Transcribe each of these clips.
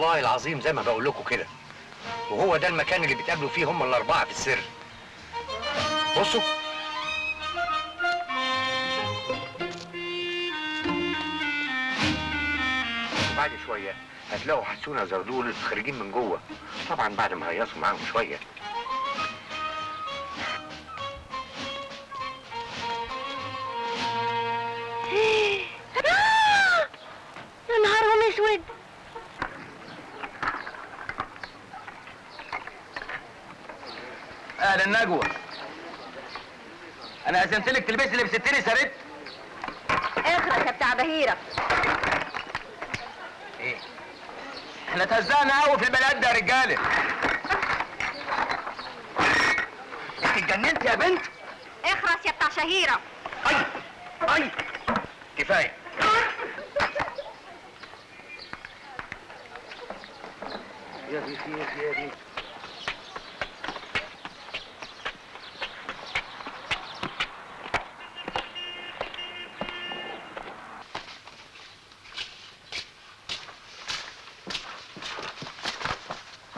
والله العظيم زي ما بقول لكم كده، وهو ده المكان اللي بيتقابلوا فيه هم الاربعة في السر. بصوا، بعد شوية هتلاقوا حسونه زردول خارجين من جوه، طبعا بعد ما هيصوا معاهم شوية. يا نهارهم اسود. اهلا نجوى، انا قسمت لك تلبسي اللي بستني سرت. اخرس يا بتاع بهيرة. ايه؟ احنا اتهزقنا قوي في البلد ده يا رجاله. انت اتجننت يا بنت؟ اخرس يا بتاع شهيرة. اي اي كفاية. يا بنتي يا بنتي.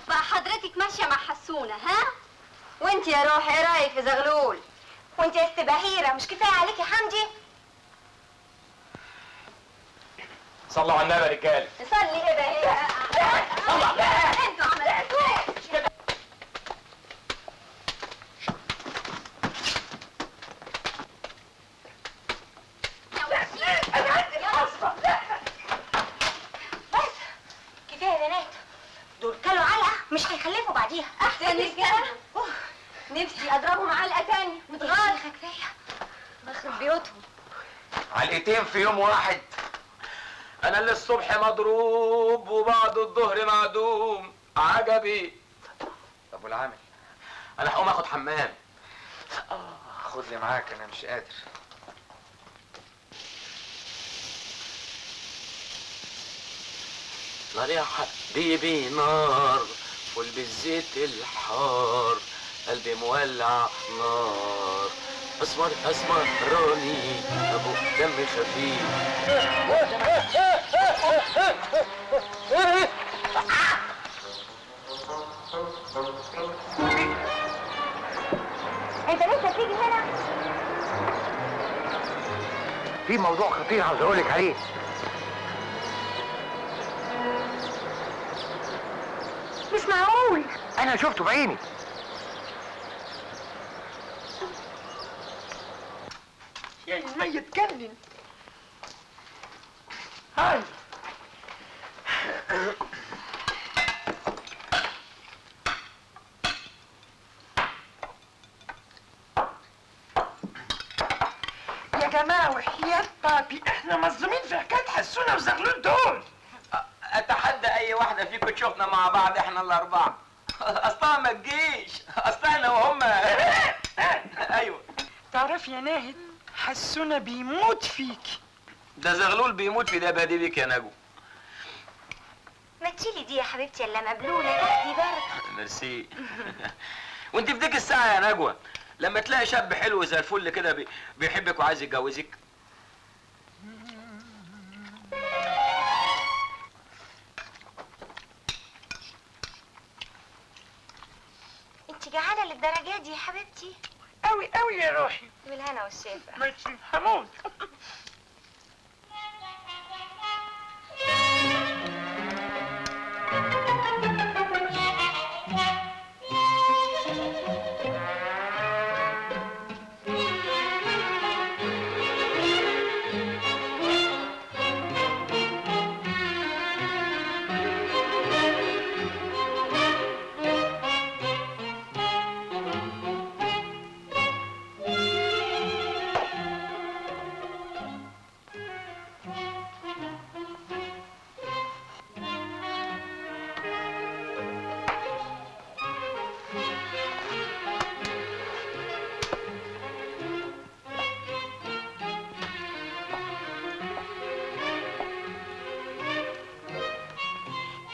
بقى حضرتك ماشية مع حسونة ها؟ وانت يا روح ايه رايك في زغلول؟ وانت يا ست بهيرة مش كفاية عليكي يا حمدي؟ صلوا على النبي يا رجاله. صلي ايه بهيرة؟ انتوا عملتوا ايه؟ انا عندي الحصبة. بس كفاية يا بنات، دول كلوا علقة مش هيخلفوا بعديها. احسن يستنوا. نفسي اضربهم علقة تاني. متغار كفاية، بخرب بيوتهم. علقتين في يوم واحد. انا اللي الصبح مضروب وبعد الظهر معدوم. عجبي. طب والعامل؟ انا هقوم اخد حمام. خد لي معاك، انا مش قادر. نار يا حبيبي نار، فل بالزيت الحار، قلبي مولع نار، اسمر اسمر راني ابو دم خفيف. انت لسه بتيجي هنا؟ في موضوع خطير عاوز اقول لك عليه. مش معقول، انا شفته بعيني. يا ما يتكلم. هاي يا جماعة، وحياة بابي احنا مظلومين في حكاية حسونة وزغلول دول. اتحدى اي واحدة فيكم تشوفنا مع بعض احنا الاربعة. اصلها ما تجيش، اصل احنا وهم. ايوه. تعرف يا ناهد، حسونة بيموت فيك. ده زغلول بيموت في دباديبك يا نجو. ما تشيلي دي يا حبيبتي الا مبلولة تاخدي برد. ميرسي. وانت في ديك الساعة يا نجوى لما تلاقي شاب حلو زي الفل كده بيحبك وعايز يتجوزك. انت جعانة للدرجة دي يا حبيبتي؟ قوي قوي يا روحي. بالهنا والشفا. ميرسي، هموت.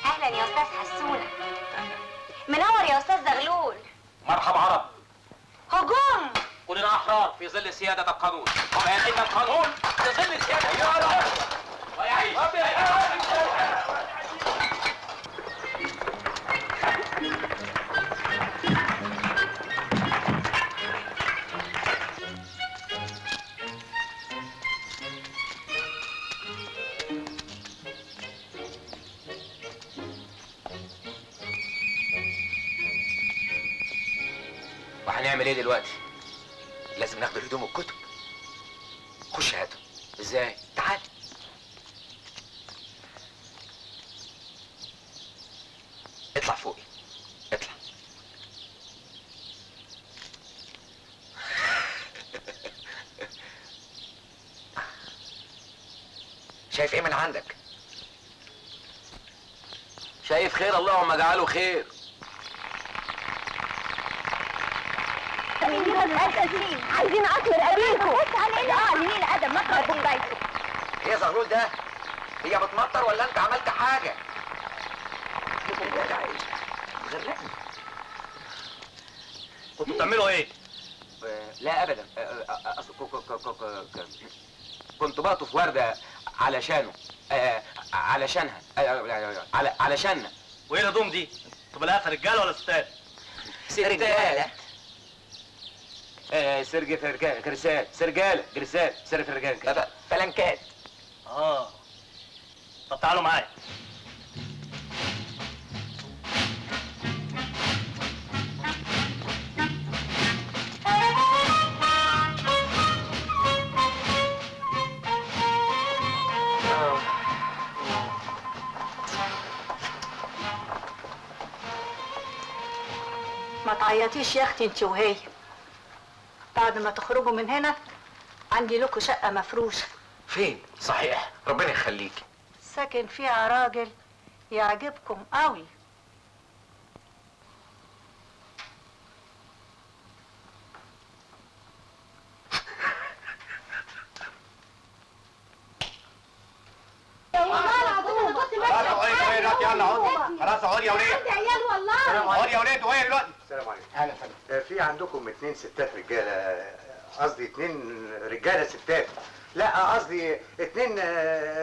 اهلا يا استاذ حسونة. منور يا استاذ زغلول. مرحبا عرب. هجوم. كلنا احرار في ظل سيادة القانون، وما يتم القانون في ظل سيادة القانون. ويعيش. وهنعمل ايه دلوقتي؟ لازم ناخد الهدوم والكتب. خش هاتهم. ازاي؟ تعال. اطلع فوقي، اطلع. شايف ايه من عندك؟ شايف خير، اللهم اجعله خير. عايزين اكل رقابيكم. بص علينا. قليل ادب، ما تخربوا بيتكم. ايه يا زغلول ده؟ هي بتمطر ولا انت عملت حاجة؟ غرقني. كنتوا بتعملوا ايه؟ لا ابدا، كنت بقطف ورده علشانه، علشانها، علشاننا. وايه الهدوم دي؟ انتوا بلاقيها رجاله ولا ستات؟ ستات. سرج فرجال كرسال، سرجاله جرسال، سر فرجال فلنكات. طب تعالوا معايا. ما تعيطيش يا اختي انت وهي. بعد ما تخرجوا من هنا عندي لكم شقة مفروشة. فين؟ صحيح، ربنا يخليكي. ساكن فيها راجل يعجبكم قوي. خلاص اقعد يا ولاد. عندي عيال والله. اقعد يا ولاد. وين دلوقتي؟ السلام عليكم. اهلا فندم. في عندكم 2 ستات رجاله، قصدي 2 رجاله ستات، لا قصدي 2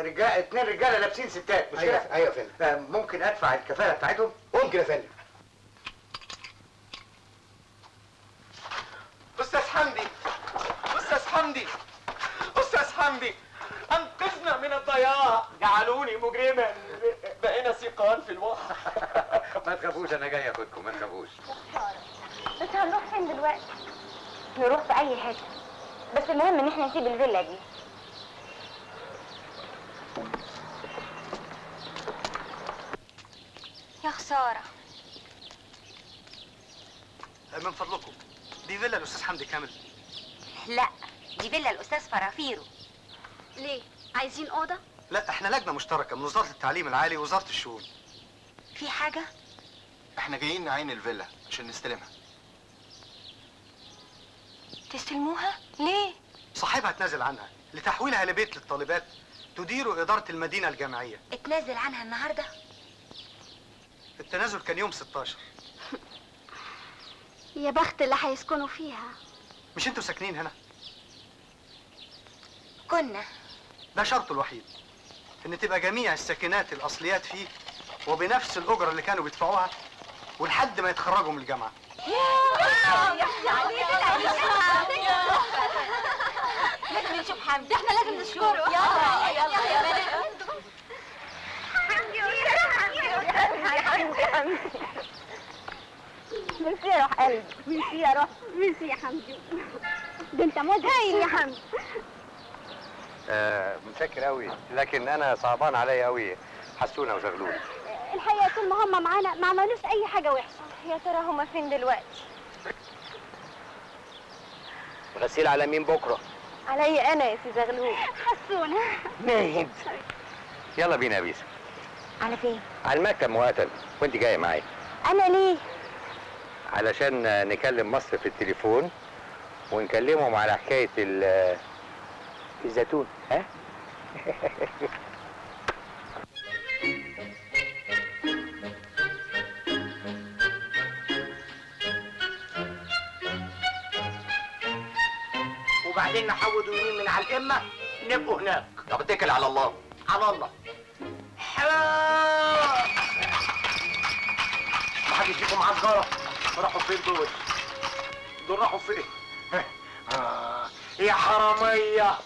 رجاله، 2 رجاله لابسين ستات، مش كده؟ ايوه يا فندم. ممكن ادفع الكفاله بتاعتهم؟ ممكن يا فندم. استاذ حمدي، استاذ حمدي، استاذ حمدي، انقذنا من الضياع، جعلوني مجرما، بقينا سيقان في البحر. ما تخافوش، انا جاي اخدكم، ما تخافوش. بس هنروح فين دلوقتي؟ نروح في اي حتة، بس المهم ان احنا نسيب الفيلا دي. يا خسارة. من فضلكم، دي فيلا الاستاذ حمدي كامل؟ لا، دي فيلا الاستاذ فرافيرو. ليه؟ عايزين اوضة؟ لا، احنا لجنة مشتركة من وزارة التعليم العالي ووزارة الشؤون. في حاجة؟ احنا جايين نعين الفيلا عشان نستلمها. تستلموها؟ ليه؟ صاحبها اتنازل عنها لتحويلها لبيت للطالبات تديره إدارة المدينة الجامعية. اتنازل عنها النهارده؟ التنازل كان يوم 16. يا بخت اللي هيسكنوا فيها. مش انتوا ساكنين هنا؟ كنا. ده شرطه الوحيد، ان تبقى جميع الساكنات الاصليات فيه وبنفس الاجرة اللي كانوا بيدفعوها ولحد ما يتخرجوا من الجامعة. لازم نشوف حمدي، احنا لازم نشكره. يلا يلا يا بنات. حمدي حمدي حمدي، ميرسي يا روح قلبي، ميرسي يا روح، ميرسي يا حمدي، ده انت مذهل يا حمدي. متشكر قوي، لكن انا صعبان عليا قوي حسونه وزغلول. الحقيقة طول ما هم معانا ما عملوش اي حاجة وحشة. يا ترى هما فين دلوقتي؟ غسيل على مين بكره؟ عليا انا يا سي زغلول. حسونه ناهد، يلا بينا يا بيسا. على فين؟ على المكتب مؤقتا، وانت جاية معايا. انا ليه؟ علشان نكلم مصر في التليفون ونكلمهم على حكاية الزيتون. ها؟ وبعدين نحودوا يمين من على القمه نبقوا هناك. طب اتكل على الله. على الله. حلال. ما حدش فيكم معاه سجاره؟ راحوا فين دول؟ دول راحوا فين؟ يا حرامية.